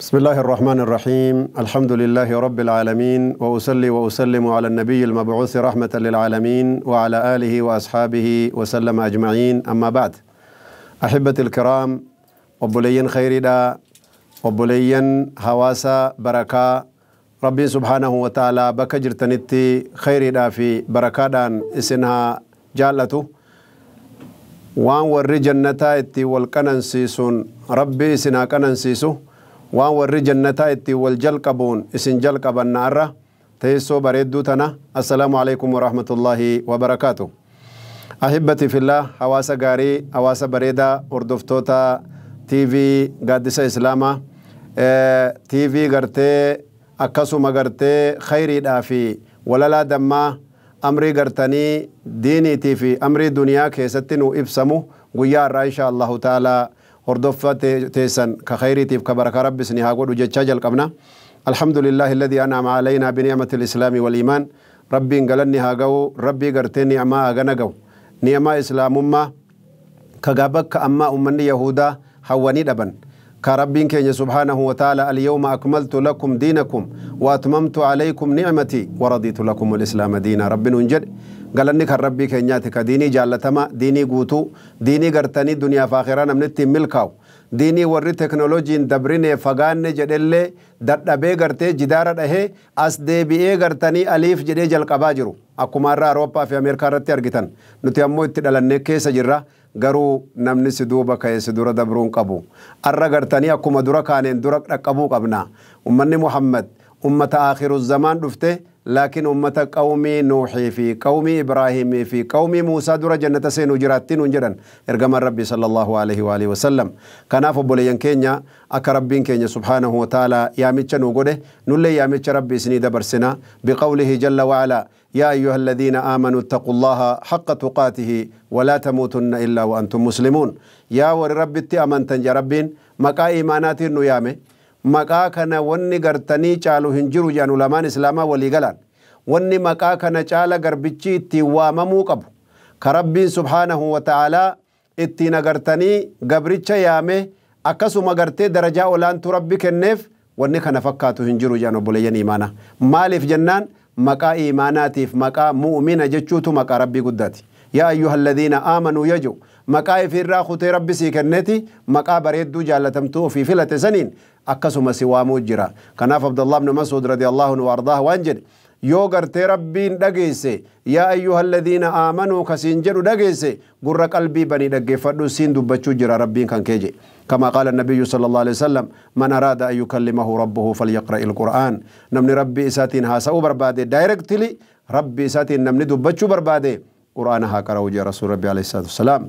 بسم الله الرحمن الرحيم. الحمد لله رب العالمين، وأصلي وأسلم على النبي المبعوث رحمة للعالمين وعلى آله وأصحابه وسلم أجمعين. أما بعد، أحبتي الكرام، وبلين خيردا وبلين هواسا بركة ربي سبحانه وتعالى بكجرتنتي خيردا في بركادان إسنها جالته وان ور جنتا إتي والكننسيسون ربي إسنها كننسيسو وان ور جنتا إتي والجلقبون إسن جلقبن نارة تيسو بريدو تنا. السلام عليكم ورحمة الله وبركاته. أحبتي في الله، حواسا غاري حواسا بريدا أردفتوتا تي في قادسة إسلاما تي في غرتي أكسو مغرتي خيري دافي ولا دما أمري غرتني ديني تي في أمري دنيا كيستنو إبسمو ويا إن شاء الله تعالى هردفة تيسن كخيري تيف كبركة رب سنها قد وجتشاجل قبنا. الحمد لله الذي أنعم علينا بنعمة الإسلام والإيمان. ربي انقلني هاقو ربي قرتي نعمة أغنقو نعمة إسلام أمة كغابك أما أمني يهودا حواني دبن كربين كين سبحانه وتعالى اليوم أكملت لكم دينكم وأتممت عليكم نعمتي ورضيت لكم الإسلام دينا. رب ننجد قالني كربي كينياتك ديني جالتما ديني قوتو ديني قرتني دنيا فاخرة نمنتي ملكاو ديني وري تكنولوجي دبريني فغان جدلي دردبي قرتي جدارة ده أس دي بي اي قرتني أليف جدي جل قباجرو أكما أوروبا في أمريكا رتي أرغتن نتي أمو اتدالني كيس جرا garuu namni si duuba ka'e si dura dabruun qabu. Arra gartanii akkuma dura kaaneen dura dhaqqabuu qabna. Ummanni Muhammad ummata akhiru zamaan dhufte, laakiin ummata qawmii Nuuxii fi qawmii Ibraahimii fi qawmii Muusaa dura jannata seenuu jiraattiin nun jedhan ergamaan Rabbii sallallahu alaihi wa alihi wasallam. Kanaaf obboleeyyan keenya akka Rabbiin keenya subhaanahu wa ta'ala yaamicha nu godhe nullee yaamicha Rabbii isinii dabarsina biqawlihi jalla wa ala يا أيها الذين آمنوا اتقوا الله حق تقاته ولا تموتن إلا وأنتم مسلمون. يا ور رب أمنتن يا ربين مقا إيمانات النيامة مقا كان وني غرتني چالو هنجرو جانو لمان إسلاما ولي غلان وني مقا كان چالا غربچي تيواممو قبو كربين سبحانه وتعالى اتي نغرتني غبرچ يامه أكسو مغرتي درجة أولان تربك النف وني كان فكاتو هنجرو جانو بوليين إيمانا مالف جنان مقا إيماناتي مقا مؤمن جتشوتو مقا ربي قداتي يا أيها الذين آمنوا يجو مقا في الراخوتي ربي سيكنتي مقا بريدو جالتمتو في فلة سنين أكسو سوامو جرا. كناف عبد الله بن مسعود رضي الله عنه وأرضاه وانجد yoo gartee Rabbiin dhageesse yaa ayyuha alladhiina aamanuu kasiin jedhu dhageesse gurra qalbii banii dhaggeeffadhu siin dubbachuu jira Rabbiin kan kee jedhe. كما قال النبي صلى الله عليه وسلم من أراد أن يكلمه ربه فليقرأ القرآن. نمني ربي إساتين هاسأو بربادي دايركتلي ربي إساتين نمني دبتشو بربادي قرآنها كراوجي رسول ربي عليه الصلاة والسلام.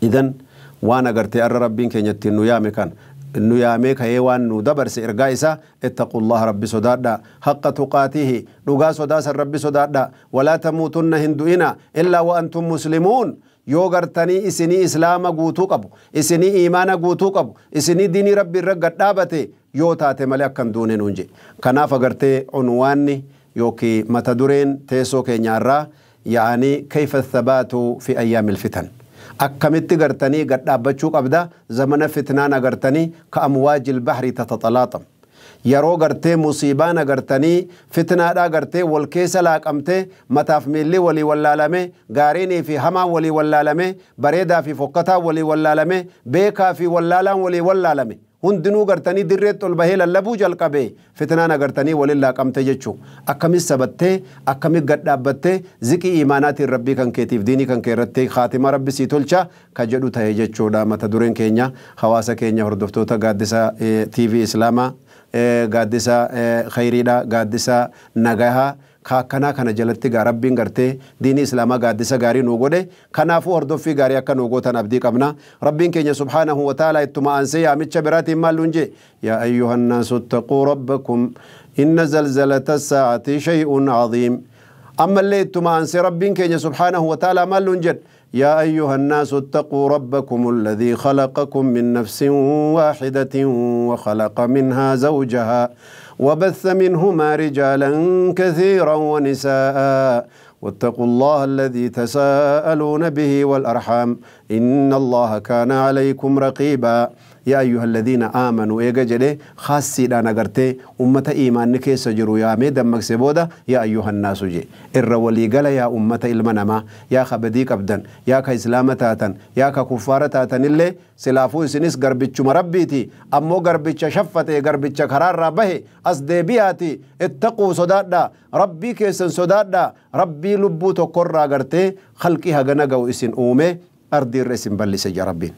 إذن وانا قرتي أر ربين كي يتين نيامي كان نيامي كيوان ندبر سإرقائسا اتقوا الله ربي صدادا حق تقاته رقا صداس ربي صدادا ولا تموتن هندوئنا إلا وأنتم مسلمون. yoo gartanii isinii islaama guutuu qabu isinii iimaana guutuu qabu isinii diinii rabbi irra gad dhaabate yoo taate malee akkan duune nuun jedhe. Kanaaf agartee unwaanni yookiin mata dureen teessoo keenyaarraa yaa'anii kayfa thabaatu fi ayyaamil fitan akkamitti gartanii gad dhaabbachuu qabda zamana fitnaan agartanii ka amwaajil bahri tataxalaaxam yeroo gartee musiibaan agartanii fitnaadhaa gartee wal keessa laaqamtee mataaf miilli walii wallaalame gaariinii fi hamaan walii wallaalame bareedaa fi fokkataa walii wallaalame beekaa fi wallaalaan walii wallaalame hundinuu gartanii dirreetti ol bahee lallabuu jalqabee fitnaan agartanii waliin laaqamte jechuu akkamis sabattee akkamit gad dhaabbattee ziqii iimaanaatiin rabbii kan keetiif diinii kan kee irratti khaatima rabbi sii tolcha ka jedhu ta'e jechuudha. Mata dureen keenya hawaasa keenya hordoftoota gaaddisa TV Islaamaa gaaddisa khayriidha gaaddisa nagahaa kaakkanaa kana jalatti gaa rabbiin gartee diinii islaamaa gaaddisa gaarii nuu godhe. Kanaafuu hordoffii gaarii akka nuu gootan abdii qabna. Rabbiin keenya subhaanahu wa ta'ala ittuma aansee yaamicha biraatiin maal nuun jee yaa ayyuha nnaasu ittaquu rabbakum inna zalzalata saa'ati shay'un cadiim. Ammallee ittuma aansee rabbiin keenya subhaanahu wa ta'ala maal nuun jedhe يا أيها الناس اتقوا ربكم الذي خلقكم من نفس واحدة وخلق منها زوجها وبث منهما رجالا كثيرا ونساء واتقوا الله الذي تساءلون به والأرحام إن الله كان عليكم رقيبا. Yaa ayyuha alladhiina aamanuu eega jedhee khaasiidhaan agartee ummata iimaanni keessa jiru yaamee dammaqse booda yaa ayyuha nnaasu je irra waliigala yaa ummata ilma namaa yaa ka badii qabdan yaa ka islaama taatan yaa ka kuffaara taatanillee silaafuu isinis garbichuma rabbiiti ammoo garbicha shaffate garbicha karaarraa bahe as deebi'aati ittaquu sodaadhaa rabbii keessan sodaadhaa rabbii lubbuu tokkorraa gartee khalqii hagana ga'u isin uume ardiirra isin bal'ise jaa rabbiin.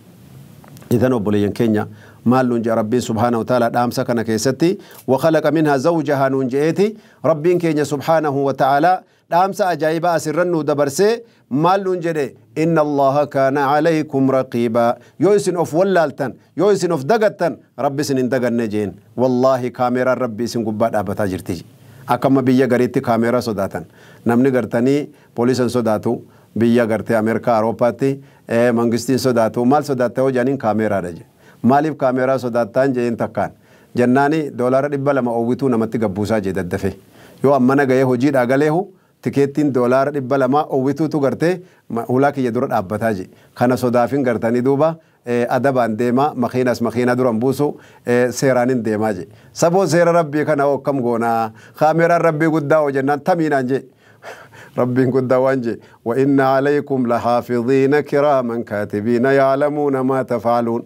إذن أبوليين كينيا مال نونجا ربي سبحانه وتعالى دامسا كان كيستي وخلق منها زوجها نونجيتي ربين كينيا سبحانه وتعالى دامسا أجايبا أسرنو دبرسي مال نونجي إن الله كان عليكم رقيبا يوسن أوف ولالتن يوسن أوف دقتن ربي سنين دقن نجين والله كاميرا ربي سن قباد أبتا جرتي أكما بيا غريتي كاميرا صداتن نمني غرتني بوليسن صداتو biyya gartee Ameerikaa Awuroopaatti mangistiin sodaatu maal sodaatta hoo jedhaniin kaameeraadha jedhe. Maaliif kaameeraa sodaattaan jedheen takkaan jennaani $200 oowwituu namatti gabbuusaa jedhe daddafee. Yoo ammana gahee hojiidhaa galeehu tikeettiin $200 oowwituutu gartee hulaa kiyya dura dhaabbataa jedhe. Kana sodaafin gartanii duuba adabaan deemaa makiinas makiinaa duran buusu seeraanin deemaa jedhe. Saboo seera rabbii kana hoo akkam goonaa kaameeraan rabbii guddaa hoo jennaan tamiinaan jedhe. ربي قد وانجي وإن عليكم لحافظين كراما كاتبين يعلمون ما تفعلون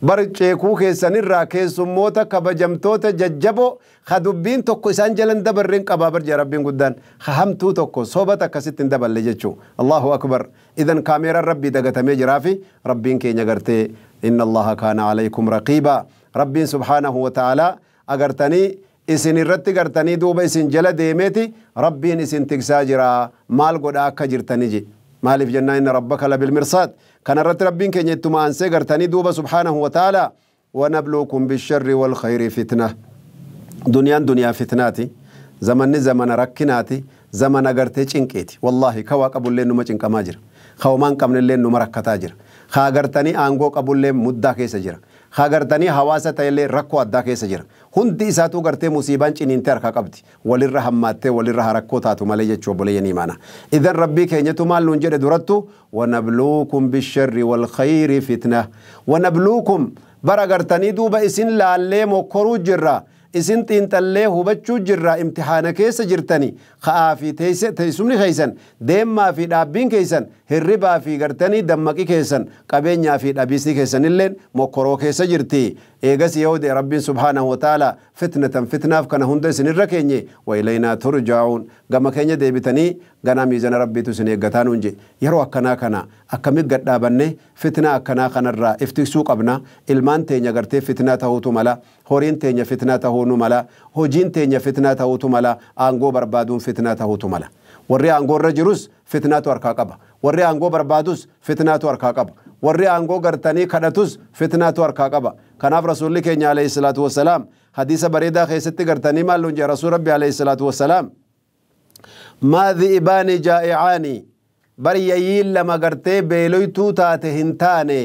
برچيكو كيسن الرا كيسموتا كبجمتوتا ججبو خدبين توكو إسان جلن دبرين قبابر جا ربي قدان خهمتو توكو صوبتا كست دبل لجتشو الله أكبر. إذن كاميرا ربي دقتمي جرافي ربين كي نغرتي إن الله كان عليكم رقيبا ربي سبحانه وتعالى أغرتني isin irratti gartanii duuba isin jala deemeeti rabbiin isin tiksaa jira maal godhaa akka jirtani je maaliif jennaan inna rabbaka labilmirsaad kana irratti rabbiin keenya ittuma aansee gartanii duuba subhaanahu wa ta'ala wanabluukum bisharri walkhayri fitna duniyaan duniyaa fitnaati zamanni zamana rakkinaati zamana gartee cinqeeti wallaahi kawaa qabullee numa cinqamaa jira kawumaan qabnillee numa rakkataa jira kaa gartanii aangoo qabullee muddaa keessa jira haa gartanii hawaasa ta'ellee rakkoo addaa keessa jira. Hundi isaatuu gartee musiibaan ciniintee harkaa qabdi. Walirra hammaattee walirra rakkoo taatu malee jechuu obboleeyyan imaana. Idan rabbii keenyatu maal nuun jedhe durattu wanabluukum bisharri walkhayri fitna. Wanabluukum bara gartanii duuba isin laallee mokkoruu jirra. Isin xiinxallee hubachuu jirra imtixaana keessa jirtani ka'aa fi teessumni keessan deemaa fi dhaabbiin keessan hirribaa fi gartanii dammaqi keessan qabeenyaa fi dhabiisni keessan illeen mokkoroo keessa jirti. Eegas yoo de rabbiin subhaanahu wa ta'ala fitnatan fitnaaf kana hunda isin irra keenye wa ilaynaa turjaa'uun gama keenya deebitanii ganaa miizana rabbiitu isin eeggataa nuun je yeroo akkanaa kana akkamit gadhaabanne fitnaa akkanaa kanarraa iftiksuu qabna ilmaan teenya gartee fitnaa ta'uutu mala horiin teenya fitnaa ta'uu nu mala hojiin teenya fitnaa ta'uutu mala aangoo barbaaduun fitnaa ta'uutu mala warri aangoo irra jirus fitnaatu harkaa qaba warri aangoo barbaadus fitnaatu harkaa qaba warri aangoo gartanii kadhatus fitnaatu harkaa qaba kanaaf rasuulli keenya alayhi salaatu wassalaam hadiisa bareedaa keessatti gartanii maal nuun jedhe rasuul rabbi alayhi salaatu wassalaam maa dhi'ibaani jaa'icaani baryayyiin lama gartee beeloytuu taate hin taane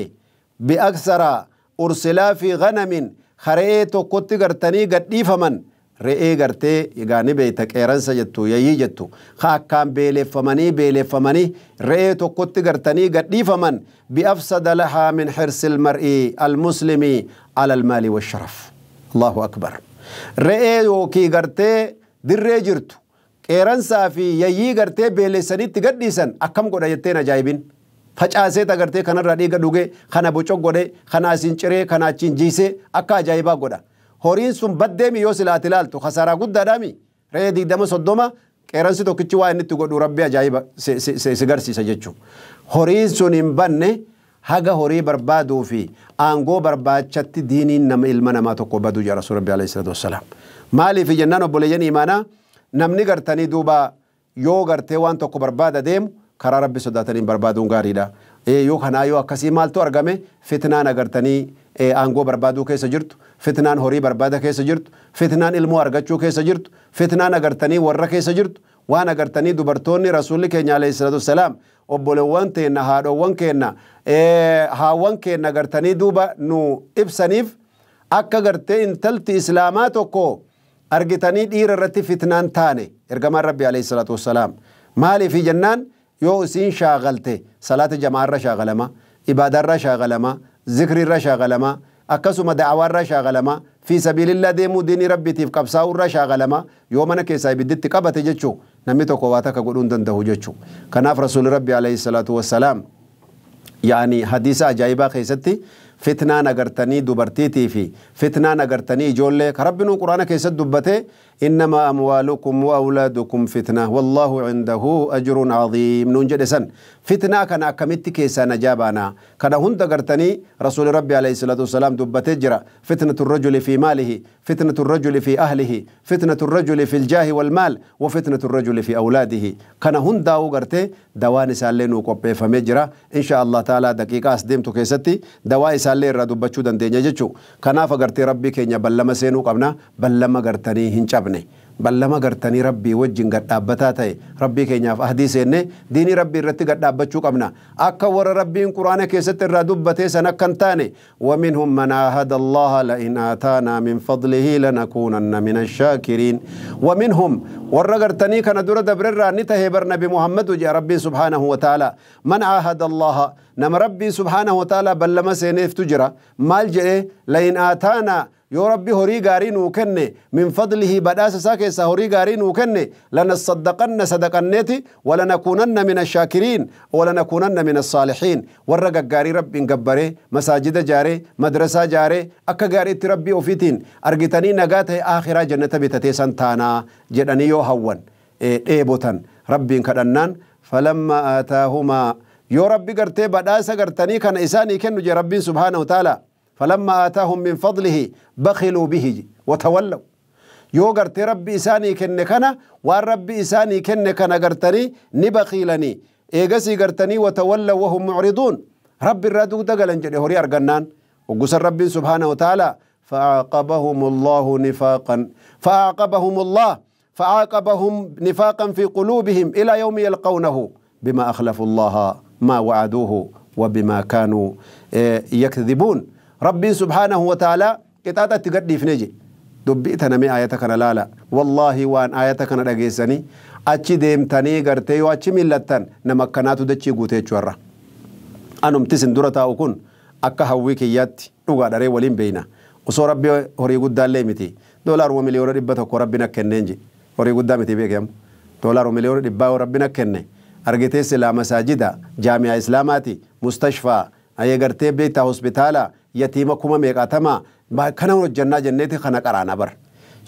biaksara ursilaa fi ganamin re'ee tokkotti gartanii gadhiifaman re'ee gartee egaa ni beeyta qeeransa jettu yayyii jettu ka akkaan beeleeffamanii re'ee tokkotti gartanii gadhiifaman biafsada lahaa min xirsi almar'i almuslimi ala almaali washaraf allahu akbar re'ee yookii gartee dirree jirtu qeeransaa fi yayyii gartee beeleessaniitti gadhiisan akkam godha jetteen ajaa'ibin facaasee agartee kanarraa dhiiga dhuge kana boco godhe kana asiin ciree kana achiin jiisee akka ajaa'ibaa godha. Horiin sun baddeemi yoo silaati ilaaltu khasaaraa guddaadhaami re'ee 20 30 qeeransi tokkichi waa inni itti godhu rabbi ajaa'iba si garsiisa jechuudha. Horiin sun hin banne haga horii barbaaduu fi aangoo barbaachatti diiniin nama ilma namaa tokko baduu jira rasuul rabbi alayhi salaatu wassalaam. Maaliif jennaan obboleeyyan imaanaa namni gartanii duuba yoo gartee waan tokko barbaada deemu karaa rabbi sodaataniin barbaaduun gaariidha. Yoo kanaa yoo akkasii maaltu argame fitnaan agartanii aangoo barbaaduu keessa jirtu, fitnaan horii barbaada keessa jirtu, fitnaan ilmoo argachuu keessa jirtu, fitnaan agartanii warra keessa jirtu, waan agartanii dubartoonni rasuulli keenya alayhi salaatu wassalaam obboleewwan teenna haadhoowwan keenna haawwan keenna agartanii duuba nu ibsaniif akka gartee intalti islaamaa tokko argitanii dhiira irratti fitnaan taane ergamaan rabbi alayhi salaatu wassalaam maaliif jennaan yoo isiin shaagalte salaata jamaarra shaagalama ibaadaarra shaagalama zikriirra shaagalama Akkasuma da'awaarraa shaagalamaa, fi sabiilillaa deemuu, diinii rabbiitiif qabsaa'urraa shaagalamaa. Yoo mana keessaa ibidditti qabate jechuu, namni tokko waa takka godhuu hin danda'u jechuu. Kanaaf Rasuulli Rabbi alayhi salaatu wassalaam yaani hadiisa ajaa'ibaa keessatti fitnaan agartanii dubartiitii fi fitnaan agartanii ijoollee ka Rabbi nuu Quraana keessatti dubbate, innamaa amwaalukum wa awlaadukum fitna wallaahu cindahu ajrun caziim nuun jedhe. San fitnaa kana akkamitti keessaa najaa baanaa? Kana hunda gartanii Rasuuli Rabbi alayhi salaatu wassalaam dubbatee jira. Fitnatu rajuli fi maalihi, fitnatu rajuli fi ahlihi, fitnatu rajuli fi ljaahi walmaal, wa fitnatu rajuli fi awlaadihi. Kana hundaa'uu gartee dawaan isaallee nuu qopheeffamee jira. Insha Allah ta'ala daqiiqaa as deemtu keessatti dawaa isaallee irraa dubbachuu dandeenya jechuu. Kanaaf agartee Rabbii keenya ballama seenuu qabna, ballama gartanii hin cabne, ballama gartanii Rabbii wajjin gadhaabbataa ta'e. Rabbii keenyaaf ahdii seenne diinii Rabbii irratti gadhaabbachuu qabna, akka warra Rabbiin Quraana keessatti irraa dubbatee san akka hin taane. ومنهم من عاهد الله لئن آتانا من فضله لنكونن من الشاكرين. ومنهم warra gartanii kana dura dabrerraa ni tahee bar Nabi Muhammadu jea Rabbiin subhaanahu wa ta'ala, man caahada Allaha, nama Rabbiin subhaanahu wa ta'ala ballama seeneeftu jira. Maal jedhe? لئن آتانا, yoo Rabbi horii gaarii nuu kenne, من فضله, badhaasa isaa keessaa horii gaarii nuu kenne, لنصدقن, sadaqanneeti, ولنكونن من الشاكرين ولنكونن من الصالحين, warra gaggaarii Rabbiin gabbaree, masaajida jaaree, madrasaa jaaree, akka gaariitti Rabbii ofiitiin argitanii nagaa ta'e, aakhiraa jannata bitatee san taanaa jedhanii yoo hawwan, dheebotan, Rabbiin kadhannaan, فلما آتاهما, yoo Rabbi gartee badhaasa gartanii kana isaanii kennu jee Rabbiin subhaanahu wa ta'ala, فلما آتاهم من فضله بخلوا به وتولوا. Yoo gartee Rabbi isaanii kenne kana, waan Rabbi isaanii kenne kana gartanii ni bakiilanii, eegasii gartanii وتولوا وهم معرضون, Rabbi irraa dugda galan jedhe. Horii argannaan oggusan Rabbiin subhaanahu wa ta'ala فأعقبهم الله نفاقا فأعقبهم الله فعاقبهم نفاقا في قلوبهم إلى يوم يلقونه بما أخلفوا الله ما وعدوه وبما كانوا يكذبون. ربي سبحانه وتعالى qixaaxa itti gadhiifne je. Dubbii tana mee ayata kana laala. Wallaahi waan ayata kana dhageessanii achi deemtanii gartee yoo achi millattan, nama akkanaatu dachii guutee jechuarra. Anumti isin dura taa'u kun akka hawwii kiyyaatti dhugaa dharee waliin beeyna. Osoo Rabbi horii guddaallee miti, doolaaruma 100,000,000 Rabbi na kenneen je, horii guddaa miti beekamu. Doolaaruma 100,000,000 yoo Rabbi na kenne, argitee silaa masaajida, jaamiyaa islaamaati, mustashfaa ayee gartee beektaa, hospitaala, yatiima kuma meeqaatamaa kana hojjannaa jenneeti kana qaraana bar.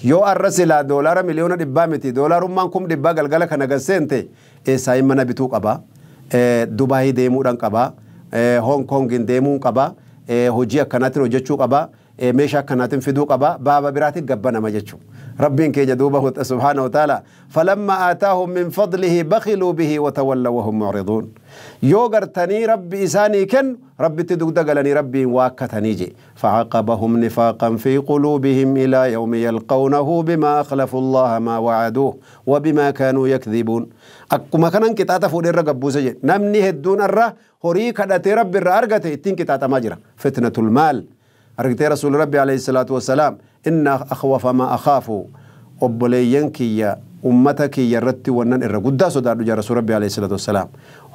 Yoo arra silaa doolaara 100,000,000 miti, doolaarummaan 100,000 galgala kana gasseente, eessaayin mana bituu qaba, Dubaayii deemuudhaan qaba, Hong Kongin deemuun qaba, hojii akkanaatiin hojjechuu qaba, meeshaa akkanaatiin fiduu qaba, baaba biraatiin gabbanama jechuudha. Rabbiin keenya duuba subhaanahu wa ta'ala فلما آتاهم من فضله بخلوا به وتولوا وهم معرضون. Yoo gartanii Rabbi isaanii kennu, Rabbitti dugda galanii Rabbiin waakkatanii je. فعقبهم نفاقا في قلوبهم إلى يوم يلقونه بما أخلفوا الله ما وعدوه وبما كانوا يكذبون. Akkuma kanan qixaaxa fuudhee irra gabbuuse jedhe. Namni hedduun irra horii kadhatee Rabbi irraa argate ittiin qixaaxamaa jira. فتنة المال. Argitee Rasuulli Rabbi alayhi salaatu wassalaam, إن أخوف ما أخاف, obboleeyyan kiyya, ummata kiyya irratti wannan irra guddaa sodaadhu jaa Rasuul Rabbi alayhi salaatu wassalaam,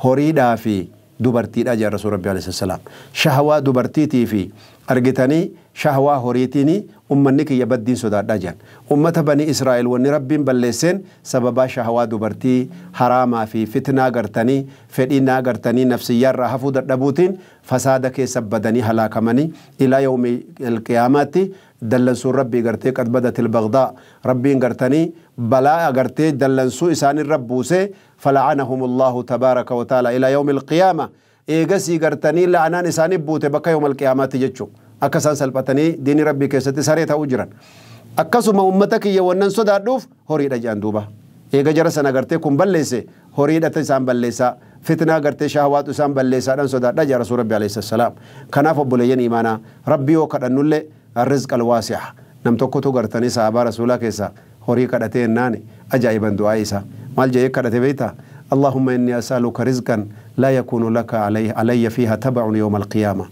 horiidhaa fi dubartiidha jaa Rasuul Rabbi alayhi salaam. Shahawaa dubartiitii fi argitanii shahawaa horiitiin ummanni kiyya baddiin sodaadhaa jiran. Ummata Banii Israa'el wanni Rabbiin balleesseen sababaa shahawaa dubartii haraamaa fi fitnaa gartanii fedhiinaa gartanii nafsiyyaarraa hafuu dadhabuutiin fasaada keessa badanii halaakamanii, إلى يوم القيامة dallansuun Rabbii gartee قد بدت البغضاء, Rabbiin gartanii balaa gartee dallansuu isaanirra buusee, فلعنهم الله تبارك وتعالى إلى يوم القيامة. Eegasii gartanii la'anaan isaanii buute bakka yawm alqiyaamaatti jechuu, akka isaan salphatanii diinii Rabbii keessatti saree ta'uu jiran. Akkasuma ummata kiyya wannan sodaadhuuf horiidha jedhan. Duuba eega jara sana gartee kun balleesse, horiidhata isaan balleessaa, fitnaa gartee shahawaatu isaan balleessaadhaan sodaadha jaa Rasuul Rabbi alayhi salaam. Kanaaf obboleeyyan imaanaa, Rabbii yoo kadhannullee الرزق الواسع. Nam tokkotu gartanii sahabaa Rasuulaa keessa horii kadhatee ennaani ajaa'iban du'aa isaa maal jedhee kadhate beektaa? اللهم إني أسألك رزقا لا يكون لك علي فيها تبع يوم القيامة.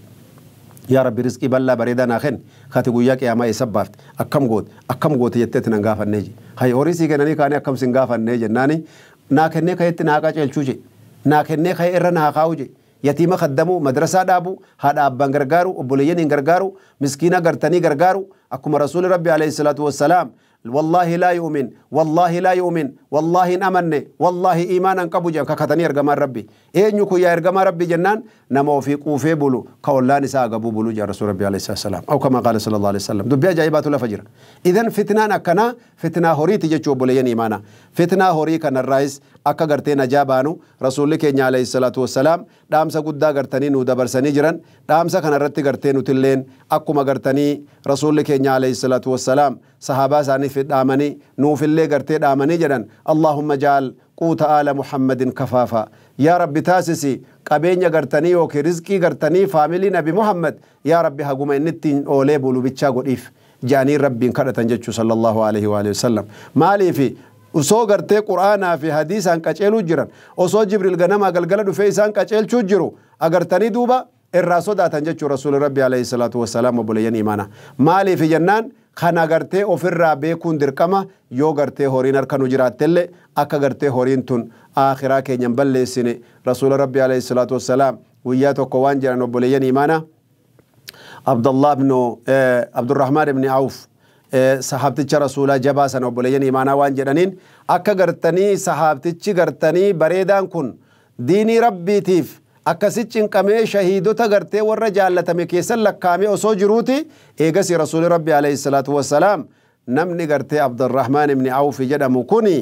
Yaa Rabbi, rizqii bal'aa bareedaa naa kenni, kati guyyaa qiyaamaa eessa baafte, akkam goote, akkam goote jetteetti nan gaafannee je. Hay, horii sii kennanii kaanii akkam sin gaafannee jennaani, naa kennee kayetti naa qaceelchuu je, naa kennee ka'ee irra naa kaa'u je. Yatiima khaddamuu, madrasaa dhaabuu, haadha abbaan gargaaru, obboleeyyaniin gargaaru, miskiina gartanii gargaaru. Akkuma rasuuli rabbi alayhi salaatu wassalaam والله لا يؤمن والله لا يؤمن والله إن أمني والله إيمانا قبو جان ككتني إرجما ربي إيه نيكو يا إرجما ربي جنان نمو في قوفي بلو كولان ساق أبو بلو جا رسول ربي عليه الصلاة والسلام أو كما قال صلى الله عليه وسلم دبيا جايبات لا فجر. إذن فتنة أكنا فتنة هوري تيجي بولين إيمانا فتنة هوري كان الرئيس أكا غرتي نجابانو رسول كينيا عليه الصلاة والسلام دامسا قدا غرتني نو دبرسني جران دامسا كان رتي غرتي نوتلين أكو ما غرتني رسول كينيا عليه الصلاة والسلام صحابة ساني في دامني نوف اللي غرتي دامني جران اللهم جعل قوت آل محمد كفافا يا رب تاسسي قبين غرتني وكي رزقي غرتني فاميلي نبي محمد يا ربي هقوم النتين أولي بولو بيتشاغو إف جاني ربي كرتن جتشو صلى الله عليه وآله وسلم مالي في osoo gartee qur'aanaa fi hadiisaan qaceeluu jiran osoo jibriil ganama galgala dhufee isaan qaceelchuu jiru agartanii duuba irraa sodaatan jechuu rasuuli rabbi alayhi salaatu wassalaam obboleeyyan imaana maaliif jennaan kana gartee ofirraa beekuun dirqama yoo gartee horiin harka nu jiraattellee akka gartee horiin tun aakhiraa keenyan balleessine rasuula rabbi alayhi salaatu wassalaam guyyaa tokko waan jedhan obboleeyyan imaana Abdullah ibn Abdurrahmaan ibn Awf sahaabticha rasuulaa jabaa sana obboleeyyan imaanaa waan jedhaniin akka gartanii sahaabtichi gartanii bareedaan kun diinii rabbiitiif akkasi cinqamee shahiidota gartee warra jaallatame keessan lakkaa'amee osoo jiruuti eegasi rasuuli rabbi alayhi salaatu wassalaam namni gartee Abdurrahmaan ibni Awf jedhamu kuni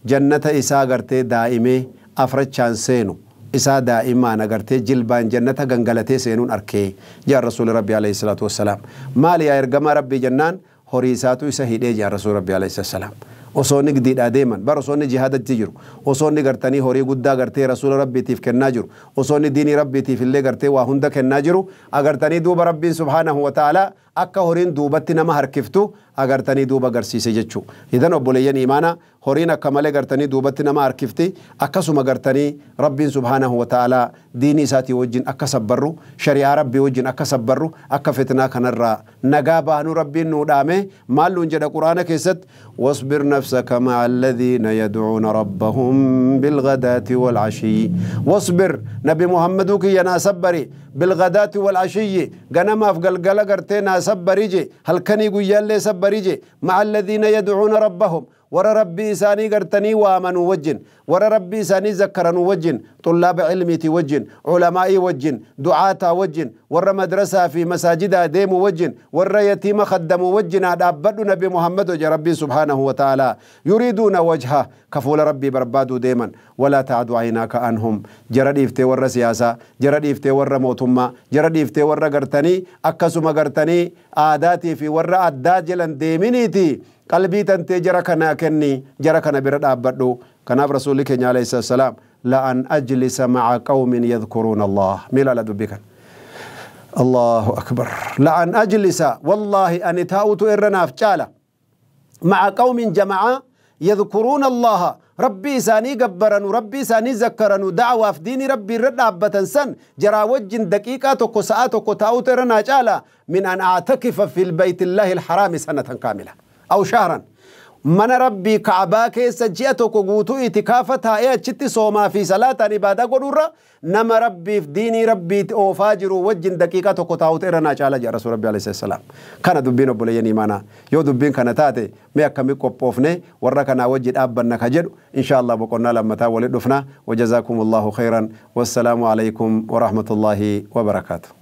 jannata isaa gartee daa'imee afrachaan seenu isaa daa'imaan agartee jilbaan jannata gangalatee seenuun arkee jaan rasuuli rabbi alayhi salaatu wassalaam maali yaa ergamaa rabbii jennaan horii isaatu isa hidhee jaan rasuuli rabbi alayhi salaam osoo inni gdiidhaa deeman bar osoo inni jihaadatti jiru osoo inni gartanii horii guddaa gartee rasuula rabbiitiif kennaa jiru osoo inni diinii rabbiitiif illee gartee waa hunda kennaa jiru agartanii duuba rabbiin subhaanahu wa ta'aalaa akka horiin duubatti nama harkiftu agartanii duuba agarsiise jechuu idan obboleeyyan imaana horiin akka malee gartanii duubatti nama harkifti akkasuma gartanii rabbiin subhaanahu wa ta'aalaa diinii isaatii wajjin akka sabbarru shari'aa rabbii wajjin akka sabbarru akka fitnaa kanarraa nagaa baanu rabbiin nuu dhaame maal nuun jedha quraana keessatti wasbir نفسك مع الذين يدعون ربهم بالغداة والعشي واصبر نبي محمد كي يناسبري بالغداة والعشي غنما في قلقلة قرتنا سبريجي هل كان يقول سبريجي مع الذين يدعون ربهم ورا ربي ساني قرتني وامنوا وجن ورا ربي ساني ذكرنوا وجن طلاب علمي وجن علمائي وجن دعاة وجن ورا مدرسة في مساجد ديم وجن ورا يتيم خدموا وجن أبدوا نبي محمد وجه ربي سبحانه وتعالى يريدون وجهه كفول ربي بربادو ديما ولا تعد عيناك عنهم جرى إفتي ورا سياسة جرى إفتي ورا موتما جرى إفتي ورا قرتني أكسما قرتني عاداتي في ورا أداجلا ديمينيتي قلبي تنتي جرى كنا كني جرى كنا برد أبدو كنا رسولك عليه السلام لأن أجلس مع قوم يذكرون الله ميلا لدبك الله أكبر لأن أجلس والله أن تاوت إرنا فجالة مع قوم جماعة يذكرون الله ربي ساني قبرنو ربي ساني ذكرنو دعوة في ديني ربي رد أبتن سن جرى وجن دقيقة تكو ساعة تكو تاوت إرنا جالة من أن أعتكف في البيت الله الحرام سنة كاملة أو شهرا من ربي كعبا كيس جئتك قوتو اتكافة ايه تشتي صوما في صلاة عبادة قدورة نما ربي في ديني ربي أو فاجر وجن دقيقة تكو إرنا شالا جاء رسول ربي عليه السلام كان دبين بوليين إيمانا يو دبين كان تاتي ميا كمي كوبوفني وركنا وجد أبنا كجد إن شاء الله بقولنا لما تاولد دفنا وجزاكم الله خيرا والسلام عليكم ورحمة الله وبركاته.